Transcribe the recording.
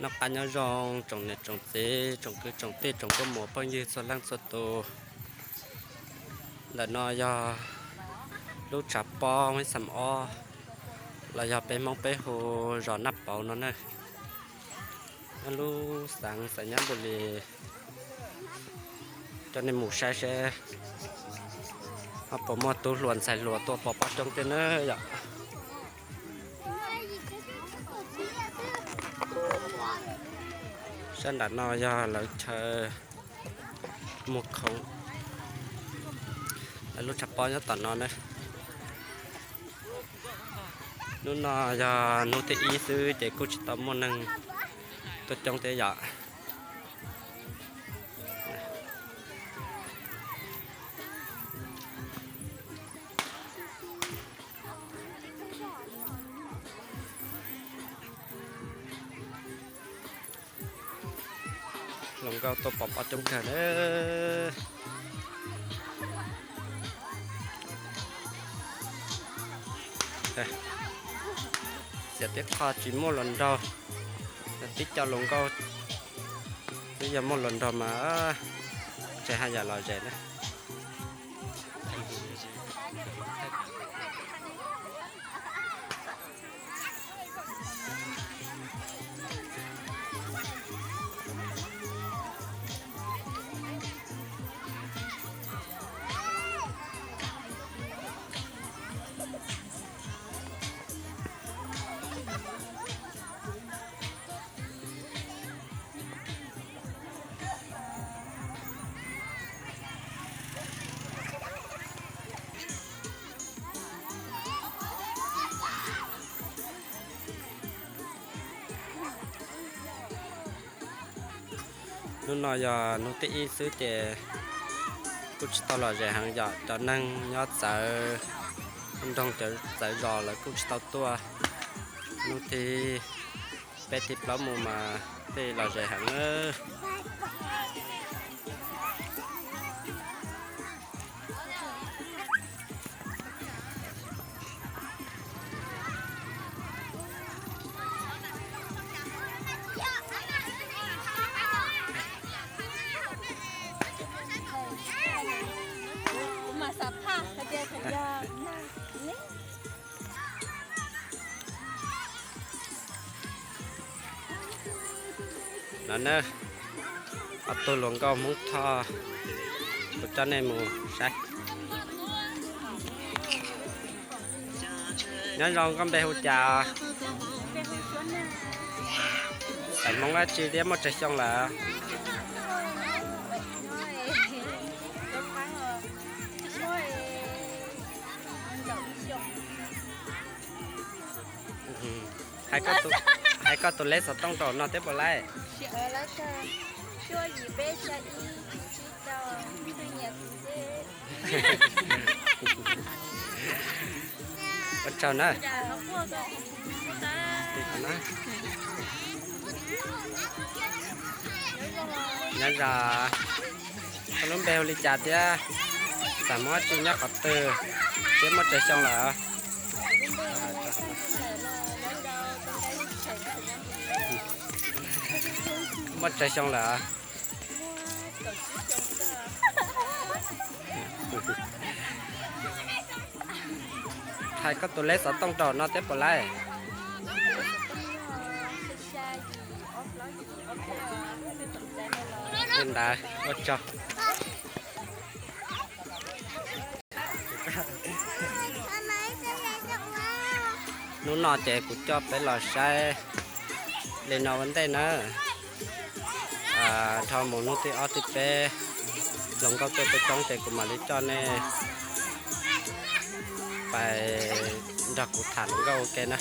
Noj qab nyob zoo tsoom niam tsoom txiv, tsoom kwv tsoom tij, tsoom nkauj muam phooj ywg txhua leej txhua tus. Ntawm no yog lub tshav pob ib xam ob, los yog peb Hmoob peb hu zos Naj Pauv no na. Nyob lub xeev Xais Nyab Npum Lis, coj nej mus saib seb ho puas muaj tub hluas ntxhais hluas tuaj pov pob coob thiab na yom. Sab nram no yog lawv chaw muag khoom, lawv lub tshav pob nyob tom no na. Hnub no yog hnub thib ib xwb ces kuj tsis tau muaj neeg tuaj coob thiab yom. Hluas nkauj tuaj pov pob coob kawg na. Xiam tib qho tsis muaj hluas nraug, tib co hluas nkauj, twb yog muaj hluas nraug mas tsis haj yam lom zem na. Hnub no yog hnub thib ib xwb ces kuj tsis tau lom zem heev yom, cov neeg nyob txawv nroog cov txawv zos lawv kuj tsis tau tuaj. Hnub thib peb thib plaub mus mas thiaj lom zem heev na. No na, ob tug hluas nkauj Hmoob Thoj, kuv coj nej mus saib. Nyob zoo, koj npe hu cas? Xeem Hmoob dab tsi thiab, muaj tsawg xyoo lawm? Hais koj tus leb xov tooj rau no thiab puas laib? Ua tsaug na. Nyob zoo, koj lub npe hu li cas thiab? Xeem Hmoob dab tsi, nyob qhov twg thiab, muaj tsawg xyoo lawm? Muaj tsawg xyoo lawm? Hais koj tus leb xov tooj rau no thiab puas laib? Li ntawd ua tsaug. Hnub no ces kuv coj peb los saib li no ua ntej na. Dhau mus hnub thib ob thib peb hluas nkauj tuaj tuaj coob ces kuv mam li coj nej pais nrog kuv tham hluas nkauj ua ke na.